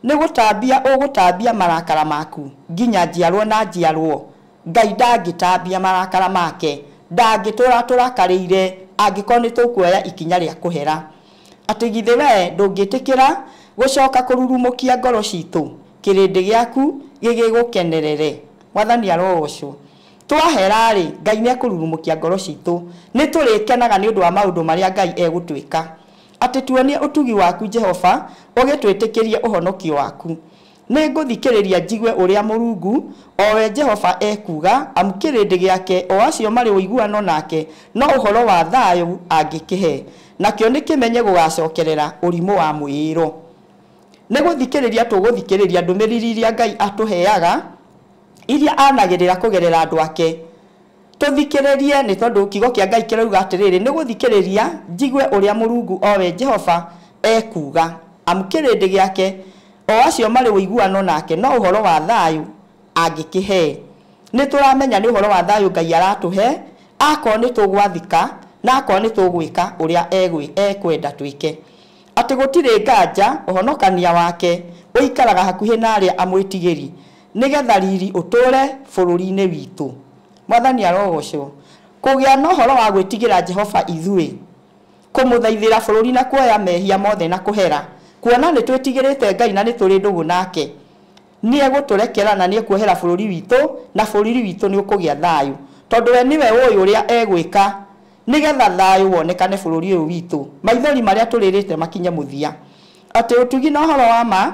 Speaker 2: nĩ gũtambia ũgũtambia marakara maku nginya njiarwo na njiarwo. Ngai ndangĩtambia marakara make, ndangĩtũra tũrakarĩire angĩkorwo nĩ tũkuoya ikinya rĩa kũhera. Atĩ githĩ we ndũngĩtĩkĩra gũcoka kũrurumũkia ngoro citũ, kĩrĩndĩ gĩaku gĩgĩgũkenerere. Mwathani arogocwo. Twahera rĩ, Ngai nĩ ekũrurumũkia ngoro citũ, nĩ tũrĩkenaga nĩ ũndũ wa maũndũ marĩa Ngai egũtwĩka. Atĩ tuonie ũtugi waku Jehova, ũgĩtwĩtĩkĩrie ũhonokio waku. Nĩ ngũthikĩrĩria njigue ũrĩa Mũrungu o we Jehova ekuuga, amu kĩrĩndĩ gĩake o acio marĩ ũiguano nake no ũhoro wa thayũ angĩkĩhe, nakĩo nĩ kĩmenye gũgacokerera ũrimũ wa mwĩĩro. Nĩ gũthikĩrĩria tũgũthikĩrĩria ndũmĩrĩri iria Ngai atũheaga, iria anagĩrĩra kũgerera andũ ake. Tũthikĩrĩrie nĩ tondũ kiugo kĩa Ngai kĩrauga atĩrĩrĩ, nĩ gũthikĩrĩria njigue ũrĩa Mũrungu o we Jehova ekuuga, amu kĩrĩndĩ gĩake o acio marĩ ũiguano nake no ũhoro wa thayũ angĩkĩhe. Nĩ tũramenya nĩ ũhoro wa thayũ Ngai aratũhe, akorwo nĩ tũgwathĩka na akorwo nĩ tũgwĩka ũrĩa ekwenda twĩke. Atĩ gũtirĩ nganja ũhonokania wake ũikaraga hakuhĩ na arĩa amwĩtigĩri, nĩgetha riri ũtũre bũrũri-inĩ witũ. Mwathani arogocwo. Kũgĩa na ũhoro wa gwĩtigĩra Jehova ithuĩ, kũmũthaithĩra bũrũri na kuoya mehia mothe na kũhera, kuona nĩ twĩtigĩrĩte Ngai na nĩ tũrĩ ndũgũ nake, nĩ egũtũrekera na nĩ ekuohera bũrũri witũ, na bũrũri witũ nĩ ũkũgĩa thayũ, tondũ we nĩwe ũĩ ũrĩa egwĩka nĩgetha thayũ wonekane bũrũri ũyũ witũ, maithori marĩa tũrĩrĩte makinye mũthia. Atĩ ũtugi na ũhoro wa ma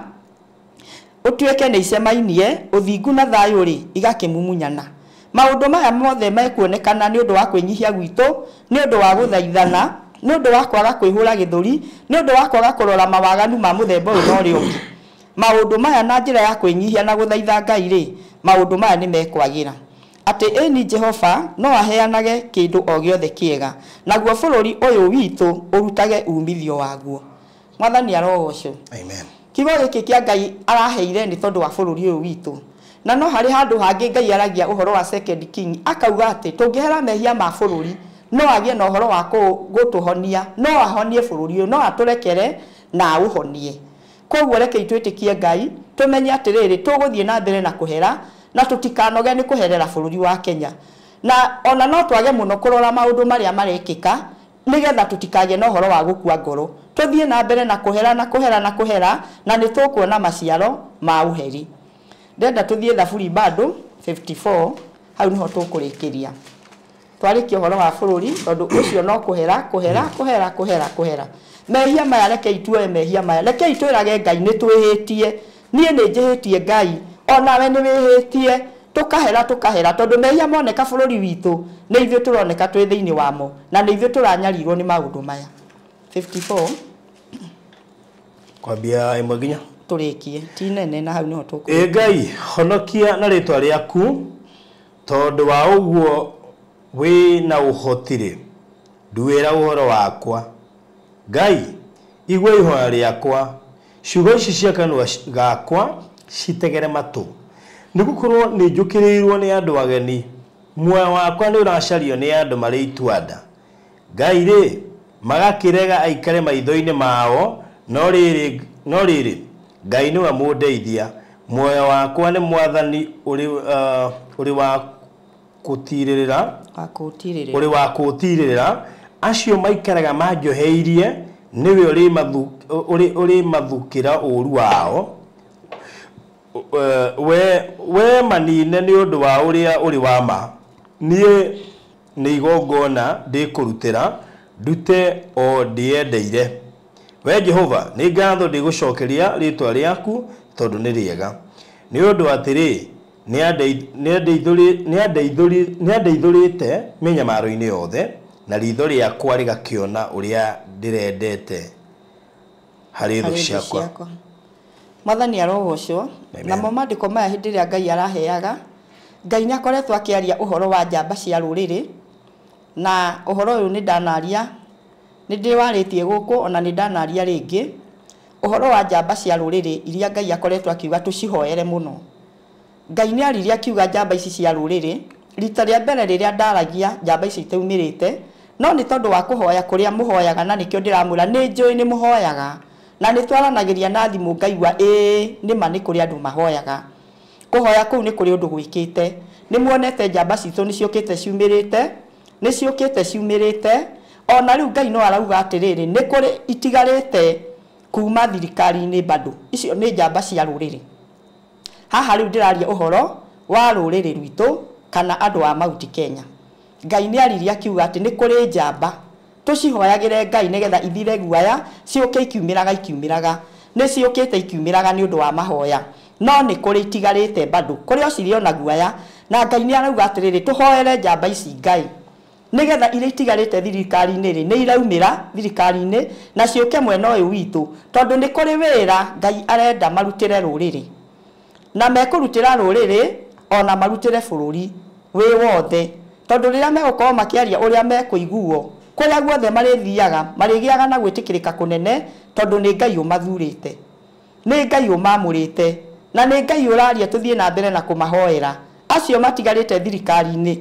Speaker 2: ũtuĩke nĩ icemainie, ũthingu na thayũ rĩ igakĩmumunyana. Maũndũ maya mothe mekuonekana nĩ ũndũ wa kwĩnyihia gwitũ, nĩ ũndũ wa gũthaithana, nĩ ũndũ wa kwaga kwĩhũra gĩthũri, nĩ ũndũ wa kwaga kũrora mawaganu ma mũthemba ũyũ na ũrĩa ũngĩ. Maũndũ maya na njĩra ya kwĩnyihia na gũthaitha Ngai rĩ, maũndũ maya nĩ mekwagĩra. Atĩ ĩni Jehova no aheanage kĩndũ o gĩothe kĩega, naguo bũrũri ũyũ witũ ũrutage umithio waguo. Mwathani arogocwo.
Speaker 1: Amen.
Speaker 2: Kiugo gĩkĩ kĩa Ngai araheire nĩ tondũ wa bũrũri ũyũ witũ. Na no harĩ handũ hangĩ Ngai aragia ũhoro wa Second King, akauga atĩ tũngĩhera mehia ma bũrũri no agĩe na ũhoro wa gũtũhonia, no ahonie bũrũri ũyũ, no atũrekere na aũhonie. Koguo rekei twĩtĩkie Ngai, tũmenye atĩrĩrĩ, tũgũthiĩ na mbere na kũhera, na tũtikanoge nĩ kũherera bũrũri wa Kenya. Na ona no twage mũno kũrora maũndũ marĩa marekĩka, nĩgetha tũtikagĩe na ũhoro wa gũkua ngoro. Tũthiĩ na mbere na kũhera na kũhera na kũhera, na nĩ tũkuona maciaro ma ũheri. Ndenda tũthiĩ Thaburi bado 54, hau nĩho tũkũrĩkĩria. Twarĩkia ũhoro wa bũrũri, tondũ ũcio no kũhera, kũhera, kũhera, kũhera, kũhera. Mehia maya rekei tuoe mehia maya, rekei twĩrage Ngai nĩ twĩhĩtie, Niĩ nĩ njĩhĩtie Ngai, onawe nĩ wĩhĩtie. Tukahera tukahera tondu mehia moneka bũrũri witũ nĩ ithuĩ tũroneka twĩ thĩinĩ wamo na nĩ ithuĩ tũranyarirwo nĩ maũndũ maya. 54
Speaker 1: kwambia ĩmwe nginya
Speaker 2: tũrĩkie ti nene na hau niho tũkũ.
Speaker 1: Ĩ Ngai, honokia na rĩtwa rĩaku, tondũ wa ũguo wĩ na ũhoti-rĩ, nduĩra ũhoro wakwa. Ngai, igua ihoya rĩakwa, ciugo ici cia kanua gakwa citegere matũ. Nĩgũkorwo nĩ njũkĩrĩirwo nĩ andũ ageni, muoyo wakwa nĩ ũracario nĩ andũ marĩ itua-nda. Ngai rĩ, magakĩrega aikare maitho-inĩ mao, no rĩrĩ, Ngai nĩwe mũndeithia. Muoyo wakwa nĩ mwathani ũrĩ wa gũtirĩrĩra, ũrĩ wa kũũtirĩrĩra. Acio maikaraga manjoheirie, nĩwe ũrĩ mathukĩra ũũru wao. We manine nĩ ũndũ wa ũrĩa ũrĩ wa ma. Niĩ nĩ igongona ndĩkũrutĩra, ndute o ndĩendeire. We Jehova, nĩ ngatho ndĩgũcokeria rĩtwa rĩaku tondũ nĩ rĩega. Nĩ ũndũ atĩrĩ, nĩandeithũrĩte mĩnyamaro-inĩ yothe, na ritho rĩakwa rĩgakĩona ũrĩa ndĩrendete harĩ thũ ciakwa.
Speaker 2: Mwathani arogocwo. Namo maandĩko maya hĩndĩ ĩrĩa Ngai araheaga, Ngai nĩ akoretwo akĩaria ũhoro wa njamba cia rũrĩrĩ, na ũhoro ũyũ nĩ ndanaria, nĩ ndĩwarĩtie gũkũ ona nĩ ndanaria rĩngĩ, ũhoro wa njamba cia rũrĩrĩ iria Ngai akoretwo akiuga tũcihoere mũno. Ngai nĩ aririe akiuga njamba ici cia rũrĩrĩ, rita rĩa mbere rĩrĩa ndaragia njamba ici itaumĩrĩte, no nĩ tondũ wa kũhoya kũrĩa mũhoyaga, na nĩkĩo ndĩramwĩra nĩ njũĩ nĩ mũhoyaga, na nĩ twaranagĩria na thimũ ngaigua ĩĩ nĩma nĩ kũrĩ andũ mahoyaga. Kũhoya kũu nĩ kũrĩ ũndũ gwĩkĩte. Nĩ muonete njamba citũ nĩ ciũkĩte ciumĩrĩte, nĩ ciũkĩte ciumĩrĩte. Ona rĩu Ngai no arauga atĩrĩrĩ, nĩ kũrĩ itigarĩte kuma thirikari-inĩ bado. Icio nĩ njamba cia rũrĩrĩ. Haha rĩu ndĩraria ũhoro wa rũrĩrĩ rwitũ kana andũ a Mount Kenya. Ngai nĩ aririe akiuga atĩ nĩ kũrĩ njamba tũcihoyagĩre Ngai nĩgetha ithire guaya, ciũke ikiumĩraga ikiumĩraga. Nĩ ciũkĩte ikiumĩraga nĩ ũndũ wa mahoya, no nĩ kũrĩ itigarĩte bado, kũrĩ o cirĩ ona guaya. Na Ngai nĩ arauga atĩrĩrĩ, tũhoere njamba ici Ngai nĩgetha iria itigarĩte thirikari-inĩ rĩ, nĩ iraumĩra thirikari-inĩ na ciũke mwena ũyũ witũ, tondũ nĩ kũrĩ wĩra Ngai arenda marutĩre rũrĩrĩ, na mekũrutĩra rũrĩrĩ ona marutĩre bũrũri wĩ wothe, tondũ rĩrĩa megũkorwo makĩaria ũrĩa mekũiguo kũrĩa guothe marĩthiaga marĩgĩaga na gwĩtĩkĩrĩka kũnene, tondũ nĩ Ngai ũmathurĩte, nĩ Ngai ũmamũrĩte, na nĩ Ngai ũraria tũthiĩ na mbere na kũmahoera. Acio matigarĩte thirikari-inĩ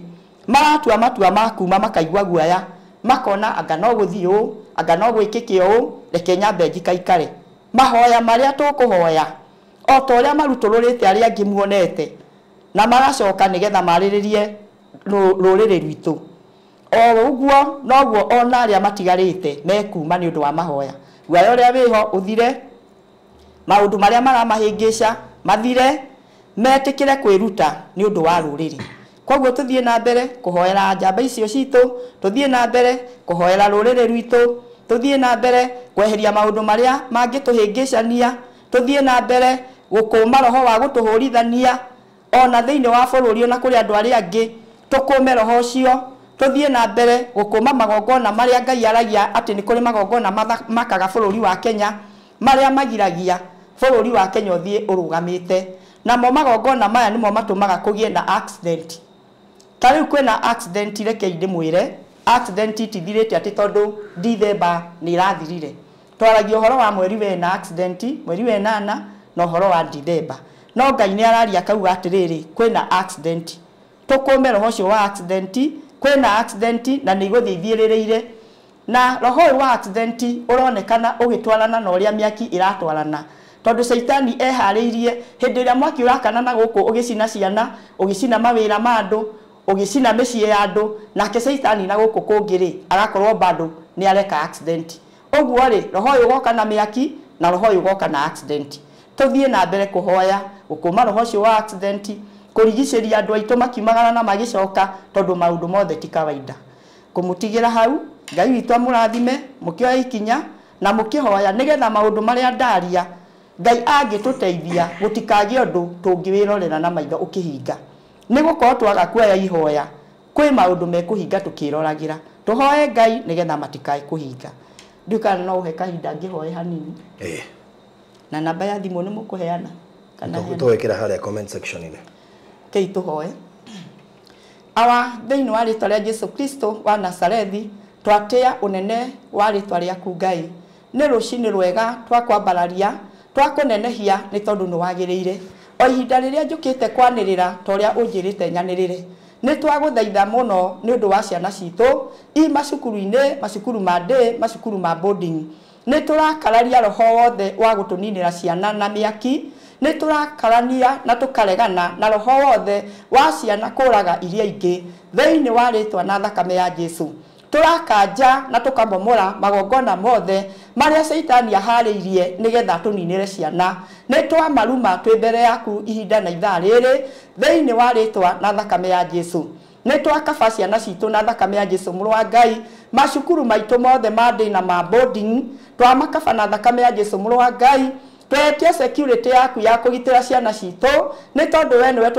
Speaker 2: maratua matua ma kuma makaigua guaya, makona anga no gũthiĩ ũũ, anga no gwĩkĩke ũũ, reke nyambe njikaikare. Mahoya marĩa tũkũhoya o ta ũrĩa marutũrũrĩte arĩa angĩ muonete, na magacoka nĩgetha marĩrĩrie rũrĩrĩ rwitũ, o ũguo noguo ona arĩa matigarĩte mekuma nĩ ũndũ wa mahoya. Guaya ũrĩa wĩho ũthire, maũndũ marĩa maramahĩngĩca mathire, metĩkĩre kwĩruta nĩ ũndũ wa rũrĩrĩ. Koguo tũthiĩ na mbere kũhoera njamba icio citũ, tũthiĩ na mbere kũhoera rũrĩrĩ rwitũ, tũthiĩ na mbere kweheria maũndũ marĩa mangĩtũhĩngĩcania, tũthiĩ na mbere gũkũma roho wa gũtũhũrithania ona thĩinĩ wa bũrũri ona kũrĩ andũ arĩa angĩ, tũkũme roho ũcio, tũthiĩ na mbere gũkũma magongona marĩa Ngai aragia atĩ nĩ kũrĩ magongona makaga bũrũri wa Kenya, marĩa magiragia bũrũri wa Kenya ũthiĩ ũrũgamĩte. Namo magongona maya nĩmo matũmaga kũgĩe na accident. Ta rĩu kwĩna accident, reke ndĩmwĩre, accident itithirĩte atĩ tondũ Dithemba nĩ ĩrathirire. Twaragia ũhoro wa mweri wena accident, mweri wenana na ũhoro wa Dithemba. No Ngai nĩ araria akauga atĩrĩrĩ, kwĩna accident. Tũkũme roho ũcio wa accident, kwĩna accident na nĩ igũthiĩ ithiĩrĩrĩire. Na roho ũyũ wa accident ũronekana ũgĩtwarana na ũrĩa mĩaki ĩratwarana, tondũ caitani eharĩirie hĩndĩ ĩrĩa mwaki ũrakana na gũkũ ũgĩcina ciana, ũgĩcina mawĩra ma andũ, ũgĩcina mĩciĩ ya andũ, nake caitani na gũkũ kũngĩ rĩ, agakorwo bado nĩ areka accident. Ũguo rĩ, roho ũyũ ũgoka na mĩaki na roho ũyũ ũgoka na accident. Tũthiĩ na mbere kũhoya gũkũma roho ũcio wa accident, kũrigicĩria andũ aitũ makiumagara na magĩcoka, tondũ maũndũ mothe ti kawaida. Kũmũtigĩra hau, Ngai witũ amũrathime, mũkĩoya ikinya na mũkĩhoya nĩgetha maũndũ marĩa ndaria Ngai angĩtũteithia gũtikagĩe ũndũ tũngĩwĩrorera na maitho ũkĩhinga, nĩ gũkorwo twaga kuoya ihoya kwĩ maũndũ mekũhinga tũkĩroragĩra. Tũhoe Ngai nĩgetha matikae kũhinga. Ndiũĩ kana no ũhe kahinda ngĩhoe hanini. Na namba ya thimũ nĩ mũkũheana kana heana?
Speaker 1: Tũgwĩkĩra harĩa comment section-inĩ.
Speaker 2: Kei tũhoe. Awa, thĩinĩ wa rĩtwa rĩa Jesu Kristo wa Nazarethi, twatĩa ũnene wa rĩtwa rĩaku Ngai. Nĩ rũcinĩ rwega twakwambararia, twakũnenehia nĩ tondũ nĩ wagĩrĩire. O ihinda rĩrĩa njũkĩte kwanĩrĩra ta ũrĩa ũnjĩrĩte nyanĩrĩre, nĩ twagũthaitha mũno nĩ ũndũ wa ciana citũ i macukuru-inĩ, macukuru ma day, macukuru ma boarding. Nĩ tũrakararia roho wothe wa gũtũninĩra ciana na mĩaki, nĩ tũrakarania na tũkaregana na roho wothe wa ciana kũraga iria ingĩ thĩinĩ wa rĩtwa na thakame ya Jesu. Tũrakanja na tũkamomora magongona mothe marĩa Caitani aharĩirie nĩgetha tũninĩre ciana. Nĩ twamaruma twĩ mbere yaku ihinda na ithaa rĩrĩ thĩinĩ wa rĩtwa na thakame ya Jesu. Nĩ twakaba ciana citũ na thakame ya Jesu mũrũ wa Ngai, macukuru maitũ mothe ma day na ma boarding twamakaba na thakame ya Jesu mũrũ wa Ngai. Twetie security yaku ya kũgitĩra ciana citũ, nĩ tondũ we nĩwe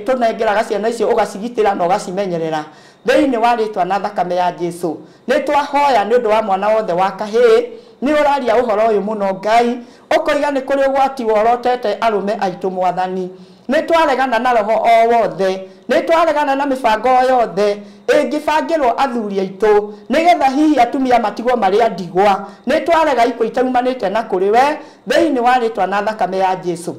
Speaker 2: tũnengeraga ciana icio ũgacigitĩra na ũgacimenyerera thĩinĩ wa rĩtwa na thakame ya Jesu. Nĩ twahoya nĩ ũndũ wa mwana wothe wa kahĩĩ, nĩ ũraria ũhoro ũyũ mũno Ngai, ũkoiga nĩ kũrĩ ũgwati worotete arũme aitũ Mwathani. Nĩ twaregana na roho o wothe, nĩ twaregana na mĩbango o yothe ĩngĩbangĩrwo athuri aitũ nĩgetha hihi atumia matigwo marĩ a ndigwa. Nĩ twarega ikuũ itaumanĩte na kũrĩ we thĩinĩ wa rĩtwa na thakame ya Jesu.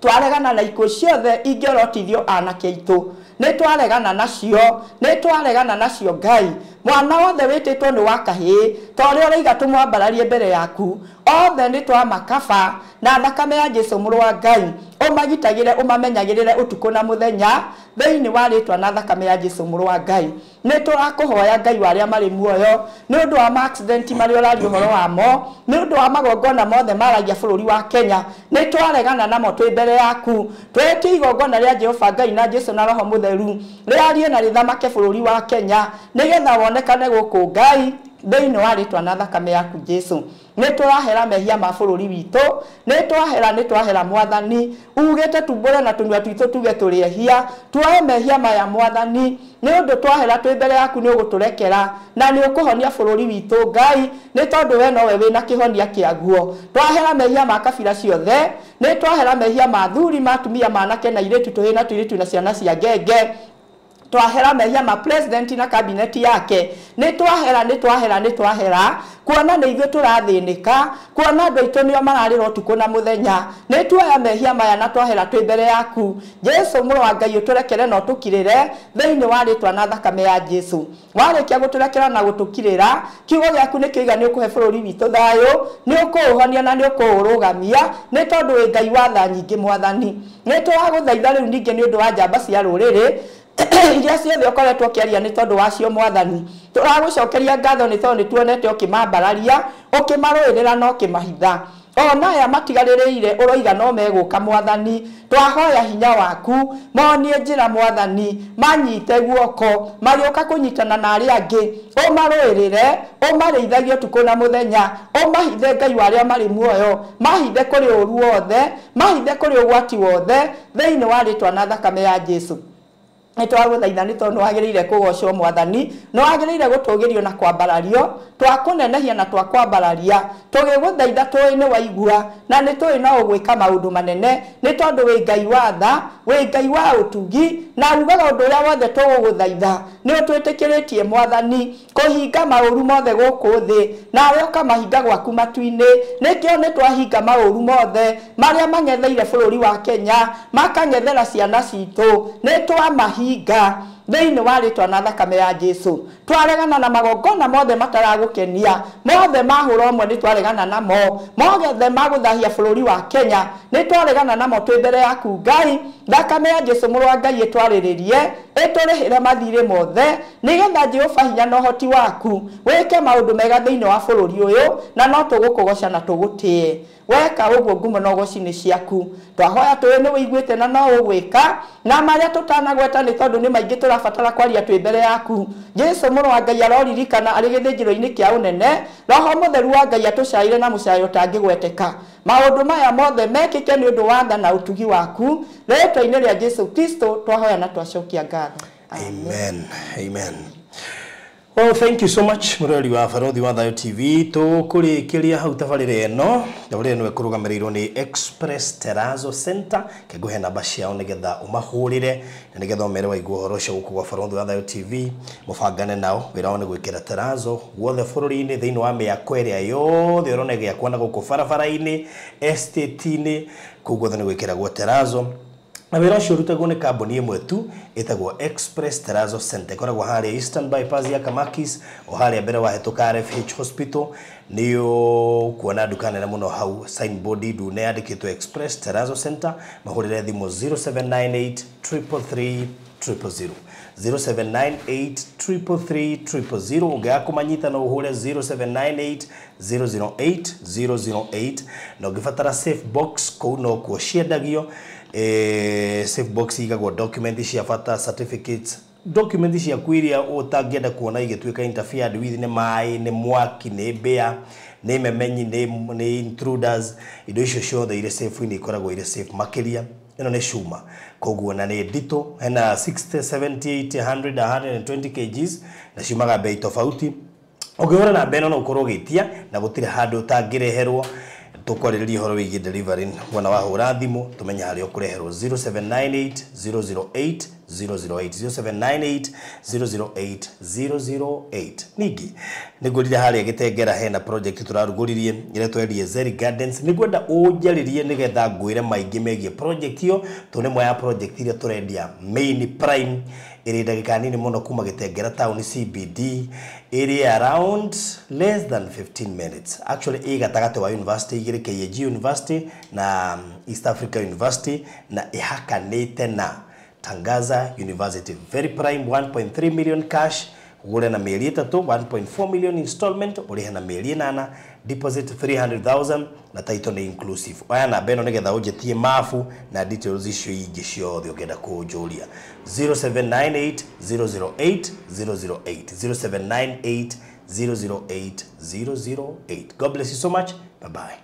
Speaker 2: Twaregana na ikuũ ciothe ingĩorotithio anake aitũ, nĩ twaregana nacio, nĩ twaregana nacio Ngai. Mwana wothe wĩtĩtwo nĩ wa kahĩĩ, ta ũrĩa ũroiga tũmwambararie mbere yaku, othe nĩ twamakaba na thakame ya Jesu mũrũ wa Ngai. Ũmagitagĩre, ũmamenyagĩrĩre ũtukũ na mũthenya thĩinĩ wa rĩtwa na thakame ya Jesu mũrũ wa Ngai. Nĩ tũrakũhoya Ngai wa arĩa marĩ muoyo nĩ ũndũ wa ma-accident marĩa ũraria ũhoro wamo, nĩ ũndũ wa magongona mothe maragia bũrũri wa Kenya, nĩ twaregana namo twĩ mbere yaku. Twetie igongona rĩa Jehova Ngai na Jesu na Roho Mũtheru rĩarie na rĩthamake bũrũri wa Kenya nĩgetha wonekane gũkũ Ngai thĩinĩ wa rĩtwa na thakame yaku Jesu. Nĩ tũrahera mehia ma bũrũri witũ, nĩ twahera, nĩ twahera Mwathani. Ugĩte tumbũre na tũnua twitũ tuge tũrĩ ehia, tuoe mehia maya Mwathani, nĩ ũndũ twahera twĩ mbere yaku nĩ ũgũtũrekera na nĩ ũkũhonia bũrũri witũ Ngai, nĩ tondũ we nowe wĩna kĩhonia kĩaguo. Twahera mehia ma kabira ciothe, nĩ twahera mehia ma athuri, ma atumia, ma anake na airĩtu, tũhĩĩ na tũirĩtu na ciana cia ngenge. Twahera mehia ma president na cabinet yake, nĩ twahera, nĩ twahera, nĩ twahera, kuona nĩ ithuĩ tũrathĩnĩka, kuona andũ aitũ nĩo mararĩra ũtukũ na mũthenya. Nĩ tuoya mehia maya na twahera twĩ mbere yaku Jesu mũrũ wa Ngai, ũtũrekere na ũtũkirĩre thĩinĩ wa rĩtwa na thakame ya Jesu. Warĩkia gũtũrekera na gũtũkirĩra, kiugo gĩaku nĩ kĩoiga nĩ ũkũhe bũrũri witũ thayũ, nĩ ũkũũhonia na nĩ ũkũũrũgamia, nĩ tondũ wĩ Ngai wa tha nyingĩ Mwathani. Nĩ tũragũthaitha rĩu ningĩ nĩ ũndũ wa njamba cia rũrĩrĩ iria ciothe ũkoretwo ũkĩaria nĩ tondũ wacio Mwathani. Tũragũcokeria ngatho nĩ tondũ nĩ tuonete ũkĩmambararia, ũkĩmarũĩrĩra na ũkĩmahitha. Ona aya matigarĩrĩire ũroiga no megũka Mwathani, twahoya hinya waku, monie njĩra Mwathani, manyite guoko, magĩũka kũnyitana na arĩa angĩ, ũmarũĩrĩre, ũmarĩithagie ũtukũ na mũthenya, ũmahithe Ngai wa arĩa marĩ muoyo, mahithe kũrĩ ũru wothe, mahithe kũrĩ ũgwati wothe, thĩinĩ wa rĩtwa na thakame ya Jesu. Nĩ twagũthaitha nĩ tondũ nĩ wagĩrĩire kũgocwo Mwathani, nĩ wagĩrĩire gũtũgĩrio na kwambarario, twakũnenehia na twakwambararia, tũgĩgũthaitha tũĩ nĩ waigua, na nĩ tũĩ no ũgwĩka maũndũ manene, nĩ tondũ wĩ Ngai wa tha, wĩ Ngai wa ũtugi, na ugaga ũndũ ũrĩa wothe tũgũgũthaitha, nĩ ũtwĩtĩkĩrĩtie Mwathani kũhinga maũru mothe gũkũ thĩ, nawe ũkamahinga gwaku matu-inĩ. Nĩkĩo nĩ twahinga maũru mothe marĩa mang'etheire bũrũri wa Kenya, makang'ethera ciana citũ, nĩ twamahinga thĩinĩ wa rĩtwa na thakame ya Jesu. Twaregana na magongona mothe mataragũkenia, mothe mahũra ũmwe nĩ twaregana namo, mothe magũthahia bũrũri wa Kenya nĩ twaregana namo twĩ mbere yaku Ngai. Thakame ya Jesu mũrũ wa Ngai ĩtwarĩrĩrie, ĩtũrĩhĩre mathirĩ mothe, nĩgetha Jehova hinya na ũhoti waku wĩke maũndũ mega thĩinĩ wa bũrũri ũyũ, na no tũgũkũgoca na tũgũtĩe. Weka ũguo ngumo na ũgoci nĩ ciaku. Twahoya tũĩ nĩ wĩiguĩte na no ũgwĩka, na marĩa tũtanagweta nĩ tondũ nĩ maingĩ tũrabatara kwaria twĩ mbere yaku. Jesu mũrũ wa Ngai aroririkana arĩ gĩthĩnjĩro-inĩ kĩa ũnene, Roho Mũtheru wa Ngai atũcaĩre na mũcayo ũtangĩgweteka. Maũndũ maya mothe mekĩke nĩ ũndũ wa tha na ũtugi waku, rĩĩtwa-inĩ rĩa Jesu Kristo twahoya na twacokia ngatho.
Speaker 1: Amen. Amen. Well, thank you so much mũrori wa Barothi wa Thayo TV. Tũkũrĩkĩria hau tabarĩra ĩno. Tabarĩra ĩno ĩkũrũgamĩrĩirwo nĩ Express Terrazzo Center. Kengũhe namba ciao nĩgetha ũmahũrĩre na nĩgetha ũmere waigua ũhoro ũcio gũkũ gwa Barothi wa Thayo TV, mũbangane nao. Wĩra wao nĩ gwĩkĩra terrazzo guothe bũrũri-inĩ, thĩinĩ wa mĩako ĩrĩa yothe ũrona ĩgĩakwo na gũkũ barabara-inĩ, estate-inĩ, kũu guothe nĩ gwĩkĩragwo terrazzo. Na wĩra ũcio ũrutagwo nĩ kambuni ĩmwe tu ĩtagwo Express Terrazzo Center. Ĩkoragwo harĩa Eastern Bypass ya Kamakis, o harĩa mbere wa hetũka RFH Hospital. Nĩyo kuona nduka nene mũno hau, signboard ndune yandĩkĩtwo Express Terrazzo Center. Mahũrĩre thimũ 0798 333 000, 0798 333 000. Ũngĩaga kũmanyita no ũhũre 0798 008 008. Na ũngĩbatara safe box, kũu no kuo ciendagio. Safe box igagwo document cia bata, certificates, document ciaku iria ũtangĩenda kuona igĩtuĩka interfered with nĩ maĩ, nĩ mwaki, nĩ mbĩa, nĩ memenyi, nĩ intruders. Indo icio ciothe irĩ safe-inĩ ikoragwo irĩ safe makĩria. Ĩno nĩ cuma, koguo na nĩ nditũ, hena 60, 70, 80, 100, 120 kgs, na ciumaga bei tofauti. Ũngĩhũra namba ĩno no ũkorwo ũgĩtia na gũtirĩ handũ ũtangĩreherwo. Tũkwarĩrĩria ũhoro wĩgiĩ delivery wona wahũra thimũ tũmenye harĩa ũkũreherwo. 0798 008 008, 0798 008 008. Ningĩ nĩngũrire harĩa Gĩtengera hena project tũrarugũririe ĩretwo Eliezeri Gardens. Nĩngwenda ũnjarĩrie nĩgetha ngwĩre maingĩ megiĩ project ĩyo, tondũ nĩ ĩmwe ya project iria tũrendia main prime, ĩrĩ ndagĩka nini mũno kuma Gĩtengera town CBD, ĩrĩ around less than 15 minutes. Actually ĩ gatagatĩ wa university igĩrĩ, KAG University na East Africa University, na ĩhakanĩte na Tangaza University. Very prime, 1.3 million cash, ũgũre na mĩeri 3, 1.4 million installment, ũrĩhe na mĩeri 8, deposit 300,000, na title nĩ inclusive. Oya namba ĩno nĩgetha ũnjĩtie mabu na details icio ingĩ ciothe ũngĩenda kũnjũria. 0798 008 008, 0798 008 008. God bless you so much. Bye bye.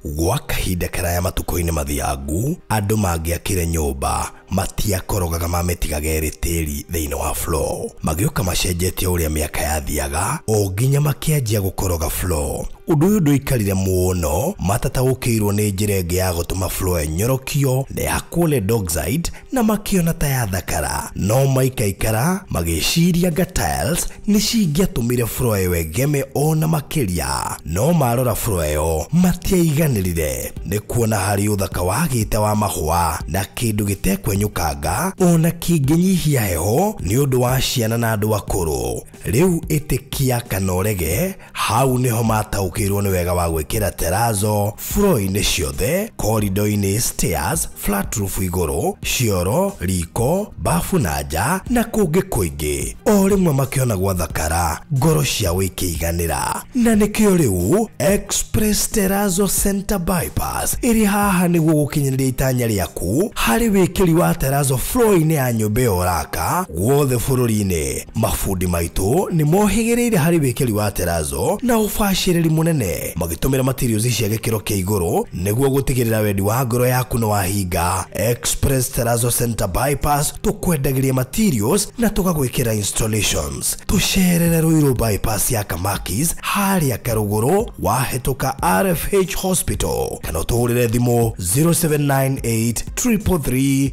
Speaker 1: Gwa kahinda karaya matukũ-inĩ mathiangu, andũ mangĩakire nyũmba matiakorogaga mamĩtigaga ĩrĩ tĩri thĩinĩ wa floor. Magĩũka macenjetie ũrĩa mĩaka yathiaga o nginya makĩanjia gũkoroga floor. Ũndũ ũyũ ndũikarire mũno, matataũkĩirwo nĩ njĩra ĩngĩ ya gũtũma floor ĩnyorokio na ya chlorine dioxide, na makĩona ta yathakara. No maikaikara magĩciria nga tiles nĩ cingĩatũmire floor ĩyo ĩgeme ona makĩria. No marora floor ĩyo matiaiganĩrire nĩ kuona harĩ ũthaka wagĩte wa mahũa na kĩndũ gĩtekwenyũkanga ona kĩngĩnyihia heho nĩ ũndũ wa ciana na andũ akũrũ. Rĩu ĩtĩkia kana ũrege, hau nĩho mataũkĩirwo nĩ wega wa gwĩkĩra terrazzo floor-inĩ ciothe, corridor-inĩ, stairs, flat roof igũrũ, cioro, riko, bafu na nja na kũngĩ kũingĩ. O rĩmwe makĩona gwathakara, ngoro ciao ikĩiganĩra. Na nĩkĩo rĩu Express Terrazzo Center Bypass ĩrĩ haha nĩguo gũkinyanĩria itanya rĩaku harĩ wĩkĩri wa terrazzo floor-inĩ ya nyũmba ĩyo ũraka guothe bũrũri-inĩ. Mabundi maitũ nĩ mohĩgĩrĩire harĩ wĩkĩri wa terrazzo na ũbacĩrĩri mũnene, magĩtũmĩra materials cia gĩkĩro kĩa igũrũ nĩguo gũtigĩrĩra wendi wa ngoro yaku nĩ wahinga. Express Terrazzo Center Bypass tũkwendagĩria materials na tũgagwĩkĩra installations. Tũcerere Ruiru Bypass ya Kamakis harĩa Karũgũrũ wahĩtũka RFH Hospital, kana ũtũhũrĩre thimũ 0798 333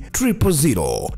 Speaker 1: 000.